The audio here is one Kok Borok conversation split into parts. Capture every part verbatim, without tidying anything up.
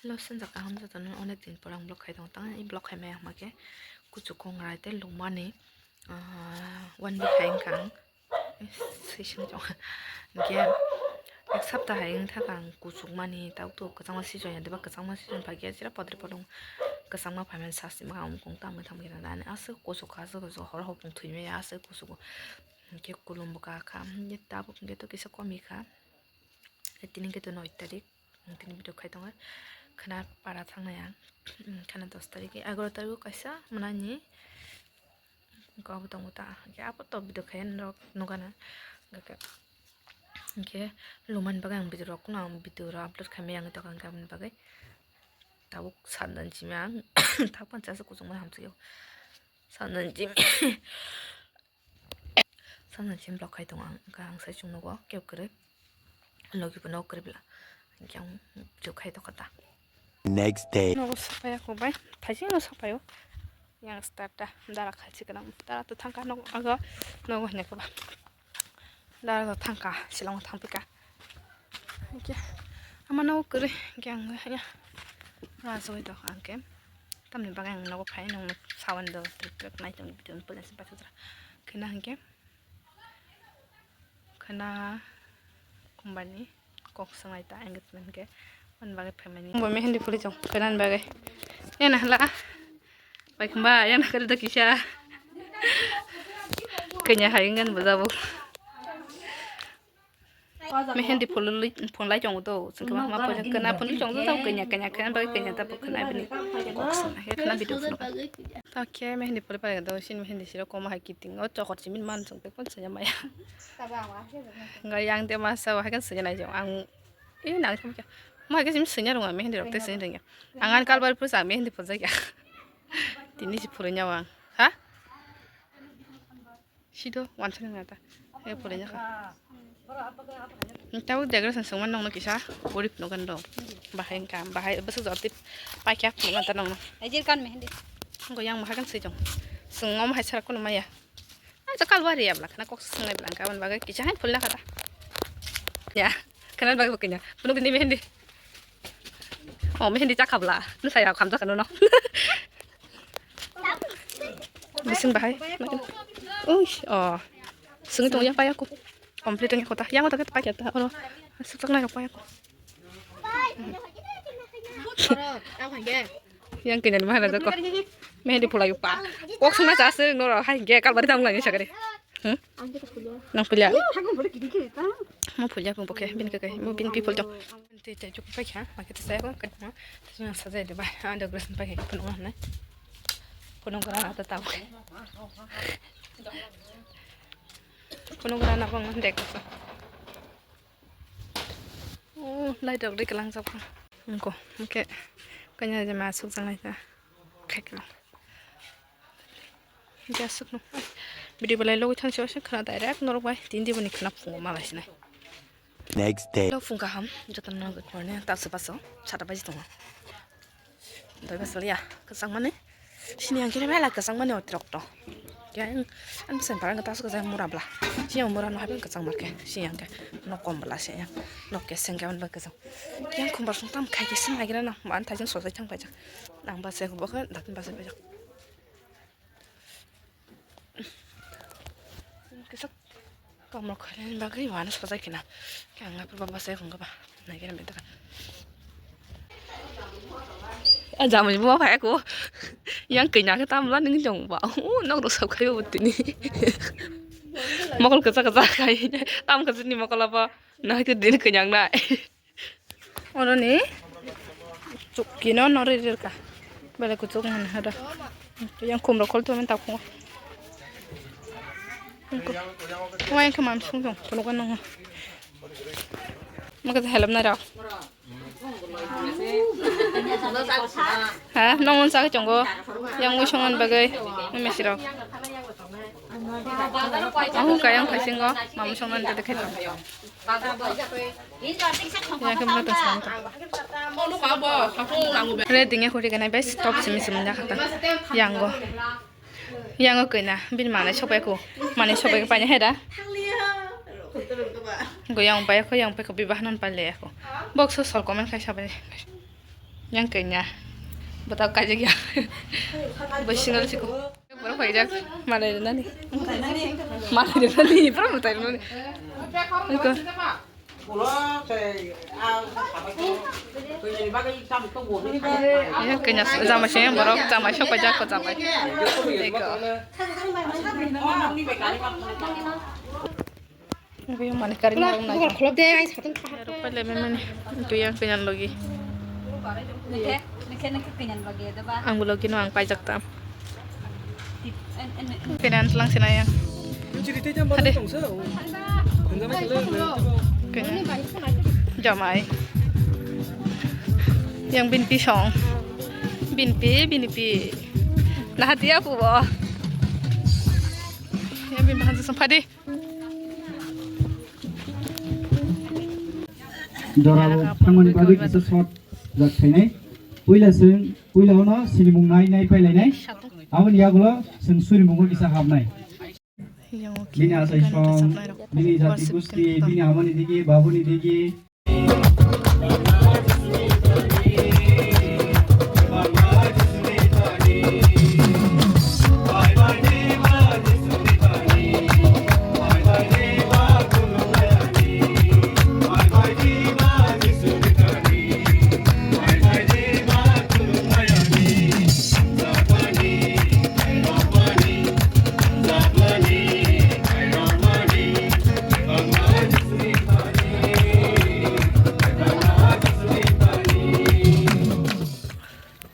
Hello, sinjak kaham jotono, onek din pore ang vlog khai tongo. Tang ani vlog khai maya hwnkhe kuchuk kongrai tei lungmani, ah, one week hai wngkha ang. Swi sini chong. Hwnkhe ek sapta hai wngkha ang kuchukmani, tabuk tabuk kwchangma season ya, diba kwchangma season phai khe chira podre podong kwchangma phaimani sasima ang mukung tamo thangma khe ani aswk kuchuk kha, aswk kuchuk horo hopung thwi maya aswk kuchugo. Hwnkhe kulum bo kakha, hwnkhe tabuk hwnkhe to kisa komi kha. Tini hwnkhe to noi tarik, tini video khai tongo, khwna para thangnai ang, khwna dos tarik, egaroh tarik o kaisa mwnani, kok bo tongo ta, hwnkhe abo to video khai norok nukgana, hwnkhe, hwnkhe lumani bagwi ang video rok, kuno ang video rok upload khaimaya ang tongkha, hwnkhe aboni bagwi tabuk sandan simi ang thakpan chasa kuchukmani hamsukya, sandan simi. Samsung sim block khai tongo ang, wngkha ang sai chwng nugo kebo kwrwi, logi bo nogo kwrwi bla, hwnkhe ang chwk khai tongkha ta. Next day. Nogo sapai ako bai, thaising no sapai o, yang start ta, dara khai si kanang, dara to thangkha nogo, aga nogo hwnwi khe ba, dara to thangkha, silong thangpika. Hwnkhe ama nogo kwrwi hwnkhe ang ya rajagwi tongkha hwnkhe tamni bagwi ang nogo phai nongno sawan do twk twk nai tong video ni pulsa paithakjak khwna hwnkhe khwna kumbani kok swngnai ta engagement hwnkhe aboni bagwi phaimani bo mehendi phulwi tong khwnani bagwi ya na hla bai khumba ya na kwrwi do kisa kanya hai ngan bo jabo. Mehendi phulwi phunlai tongo do, chwngkhe ma phunlai kanya kanya kanya bai kanya ta phunai bini kok swnai khe khwna video phunuk. Ta khe mehendi phulwi pai do, sini mehendi siro koma hai kiting o chokor chimit man chwng tei phone sanya maya. Ngai yang de masa wa hakan sanya nai jong ang e nang thum khe ma hakan simi sanya rung mehendi rok tei sanya rung ang an kalbari phuru sa mehendi phunjak ya. Tini si phulwi nya wang ha. Sido wansani nata. He pore jaka. Tabo decoration songma nongno kisa gorib nogan do. Bahai ka bahai besok jati paikya phunukna ta nongno. Ajir kan mehendi. Ngo yang mahakan sejong. Sengom hai sara kono maya. Aja kalwari ya blak na kok sengai blak ka ban bagai kisa hai phulna kata. Ya. Kanan bagai bukinya. Phunuk dini mehendi. Oh, mehendi chakhabla. Nusaya khamjakha nono. Bising bahai. Uish, oh. Sungwi tongo yang payaku. Complete wngya kota. Yang oto khe paikya ta oro. Sukjaknai rok payaku. Yang kanya ni mahana joko. Mehendi phulai pa. Kok sungna chase noro hai ge kalbari tang lani sagari. Hmm? Nang phulya. Mo phulya pung bokhe bin kakai. Mo bin people jong. Tei tei juk paikha, makhe tei saya kong kadma. Tei yang sajai de bai. Ando gres paikha phunuk na. Phunuk gra na ta tau. Phunuk gra na bang dek. Oh, lai dok de kelang jok. Nko, oke. Kanya je ma suk jang lai ta. Khek lang. Jasuk no. Video belai logi thang sio se khana direct norok bai tin di boni khana phungo malai sinai. Next day. Lo phung kaham jotono good morning ta se paso sata baji tongo. Doi basal ya kesang mane sini yang kira mela kesang mane otrok to. Yang an sen parang ta se kesang mura bla. Si yang mura no haben kesang marke si yang ke no kom bla si yang no keseng ke ban ba kesang. Yang khumbar sung tam khai kesang lagi na man thajin sojai thang pajak. Nang ba se bo ke datin ba se pajak. Kisa kamrok khainani bagwi wano sajai khina. Khe ang aphuru baba sai phunukha ba. Naikhe nang bintaka. A jamani buma phai ako. Yang kanya khe tamla ning jong ba. O nok rok sab khai bo tini. Mokol kacha kacha khai. Tam kacha ni mokol apa. Naikhe din kanya nai. Oroni chukino nori rirka. Bele kuchuk ngan hada. Yang khumrok khol tumen takhungo. Wai khe mam sung sung tunuka nungo. Maka help na rao. Ha, nong mon sa chongo. Yang wi songan bagai. Mesi rao. Ang ka yang phasingo. Mam songan tadi khaito. Yang khe motong song ta. Re dinge khori ganai bai stop simi simi jakha ta. Yango. Yango kena bin manai sopai ko. Manai sopai ko paina heda. Go yang pai ko yang pai ko bibah non paile ko. Box so sol comment khai sabai. Yang kanya. Bata kaja gya. Bo single siko. Borok paijak. Malai rwnani. Malai rwnani. Borok mwtai rwnani. Iko. Yang kanya jamai se borok jamai sok paijak ko jamai. Iko. Abo yang mani kari norok nai. Khulok de, ai satung paha. Rok pai le mani. Itu yang kenyan logi. Nike, nike, nike kenyan logi, ada ba? Ang logi no ang paijak tam. Kenyan lang sina yang. Hade. Kenyan. Jamai. Yang binpi song. Binpi, binpi. Nah, dia apa, bo? Yang binpi hantu sempat deh. Jorao thangmani bagwi kisa short jak khainai. Puila chwng, puila ono sinimung nai nai pailainai. Aboni yagulo chwng surimungo kisa habnai. Bini achaisong, bini jati gusti, bini amani digi, babuni digi.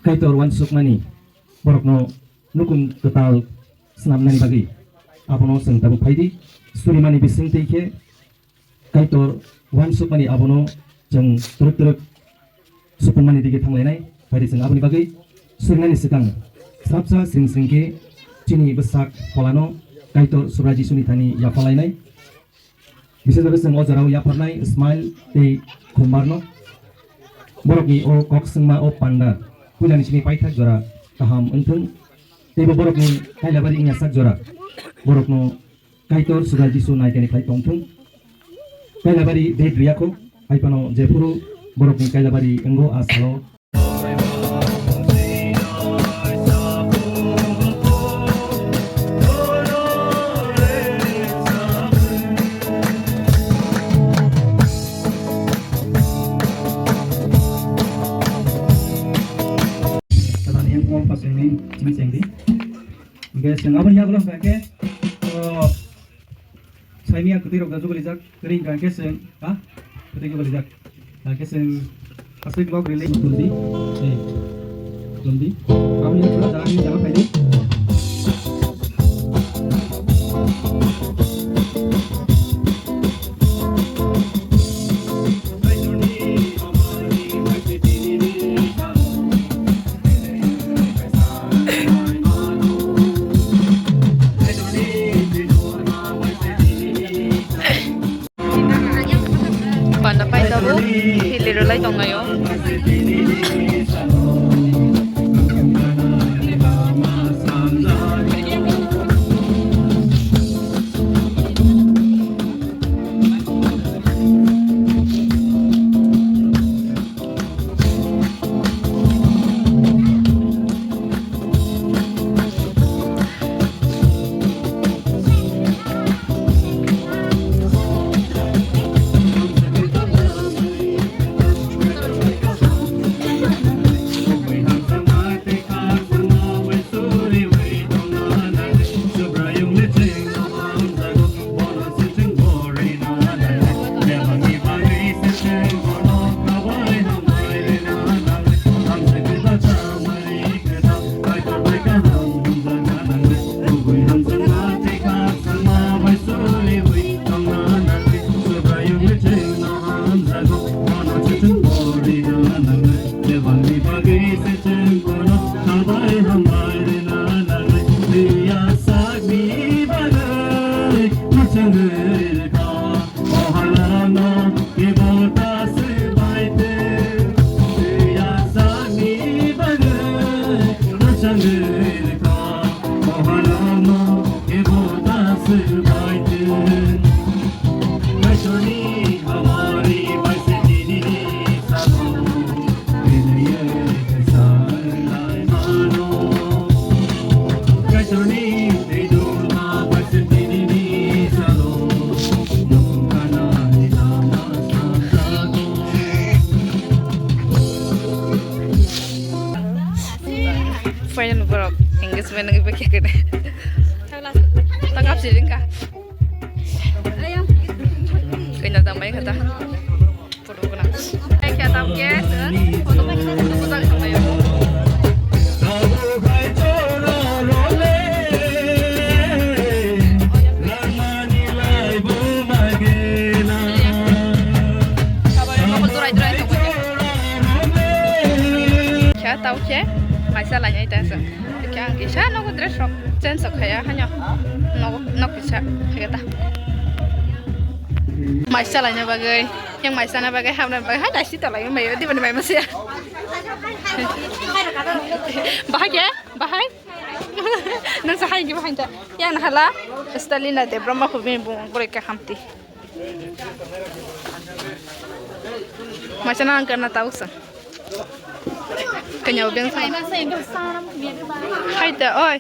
Kaitor uansukmani borokno nukhung kwtal swnamnani bagwi abono chwng tabuk phaidi. Surimani bisingtwi khe Kaitor uansukmani abono chwng twrwk twrwk supungmani digi thanglainai. Phaidi chwng aboni bagwi surinani swkang srapsa sring sring khe chini bwsak pholano Kaitor Subrai Jisuni thani yaphalainai. Bisingtwi chwng o jorao yapharnai Ismail tei Khumbarno. Borokni o kok swngma o panda puilani simi paithak jora kaham wngthung. Teibo borokni kailabari wngya sak jora borokno Kaitor Subrai Jisu naikani phai tongthung. Kailabari date riyakho, haiphano jephuru borokni kailabari wngo a salo. Yang kong pasang ni, chini chengdi. Oke, sing aboni yagulo hingke, oh, Saimia kwtwi rok da jugalijak, kwrwi hwnkha khe chwng, ha? Kwtwi jugalijak. Hwnkha khe chwng aswk kok rili tongdi. Ei, tongdi. Aboni ulo jaga ni jaga phaidi. Panda pai tabuk, hili rwlai tonglaio. Final borok engagement nang iba khe kene. Tangap si ringka. Kena tamai kata. Photo kuna. Ai kya tam ke? Photo photo photo photo sang tayo. Kya tau khe? Maisa lainai ta sa. Kya ang kisa nogo dress rok change rok khaya hanya. Nogo nok kisa khaya ta. Maisa laina bagwi, yang maisa na bagwi, hamna bagwi, hai daisi tolai mai, di bani mai masiya. Bahai ke? Bahai? Nang sa hai ke bahai ta. Yang na hala, Stalina Debbarma ko bini bung, bore ka hamti. Maisa na ang kana tau sa. Kanya beng sa. Hai ta, oi.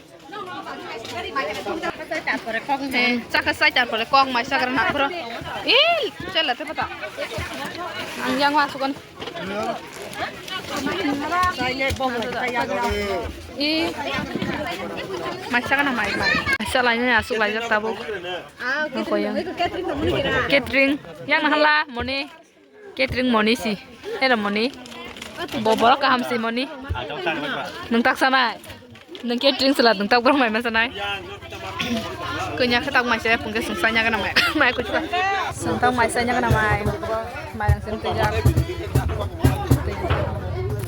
Eh, chakha sai tarpore kok mai sagra na bro. Eh, chala te pata. Ang yang wa sukan. Eh, mai sagra na mai mai. Mai salai ne asuk lai jak tabuk. Ang ko yang. Catering, yang na hala moni. Catering moni si. Hello moni. Bo borok kaham si moni. Nung tak sanai. Nung catering sela nung tak borok mai ma sanai. Kunya khe tak mai se pungke sung sanya kana mai. Mai kuchka. Sung tak mai sanya kana mai. Mai ang sung teja.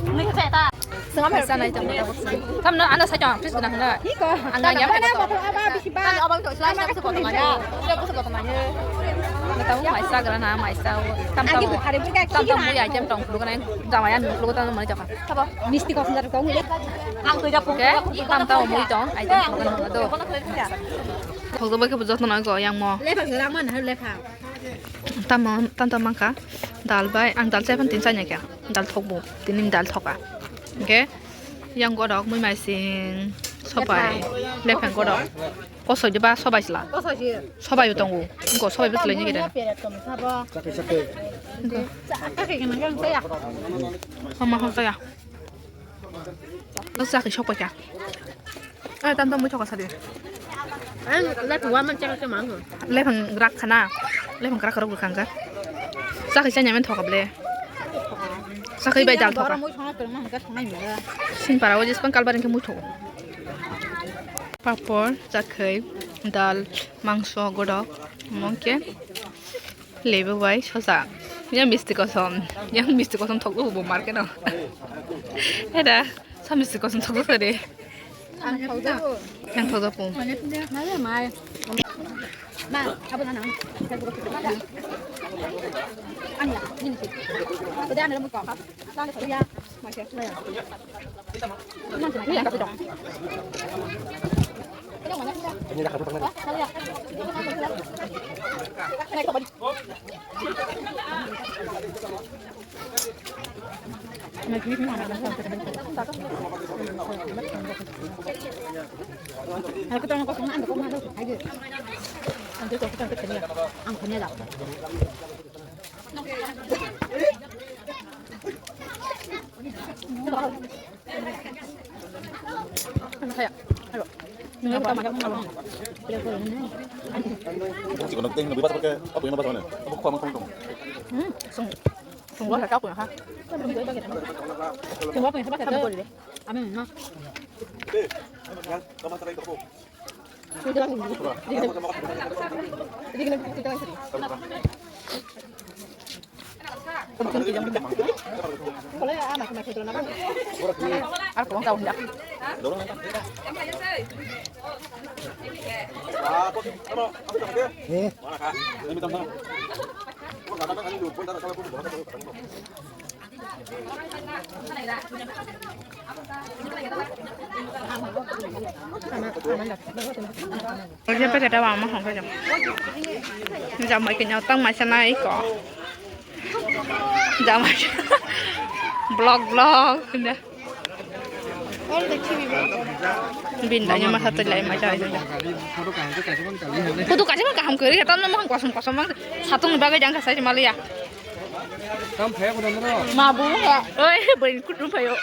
Nung khe ta. Swnam hai sanai tong. Tamno ano sai tong, please gwnang hwnwi. Iko. Ang nang yam. Ano abang to slice na sa botol ya. Sa botol ya. Ngatau mai sa grana mai sa. Tam tam. Tam tam bui item tong khuluk nai. Jama ya khuluk tam mai jaka. Sabo. Misti kosong jar kong le. Ang to ja pung. Tam tam bui tong item khuluk nai do. Khuluk bai ke bujot na go yang mo. Lepa grama na lepa. Tam tam tam mangka. Dal bai ang dal seven tin sa nya kya. Dal thok bo. Tinin dal thoka. Okay. Yang godok mui mai sing sobai lephang godok. Kosoi de ba sobai sila. Kosoi si. Sobai bo tongo. Engko sobai bo selai ni gede. Peret kom sabo. Engko. Sa ka ke nang yang saya. Mama hon saya. Lo sa ke sok paika. Eh, tam tam mui thoka sadi. Ang la tuwa man chaka ke mang. Lephang rak khana. Lephang krak krak khangka. Sa ke chanya men thoka ble. Sakhai bai dal thoka. Sin para o jispan kalbar engke mui thogo. Papor, sakhai, dal, mangso, godok, mongke, lebu bai, sosa. Yang misti kosom, yang misti kosom thok bo market no. Eda, sa misti kosom thok sari. Ang thok jago. Yang thok jago. Mai, mai. Ma, abo na nang. Ani ya, ini sih. Kau dia ada lembut kau. Tahu dia, mai sih. Ini dah kasih dong. Chikon teng no bibat pakai apa yang bibat mana? Apa kau makan tong? Hmm, sung, sung gua kacau ya ha. Sung gua punya apa kacau? Amin, no. Oje packet o ama hongkhe jam. Jam bai kanya tang mai sana iko. Jam mai. Blog blog. Bin danya masa tu lai mai jai jai. Photo kaisa kaham kwrwi khe tamno mohang kosom kosom mang satung ni bagwi jang kha sai maliya. Tam phaya ko dam ro. Ma bu he. Oi, bwrwi ni kutung phaio.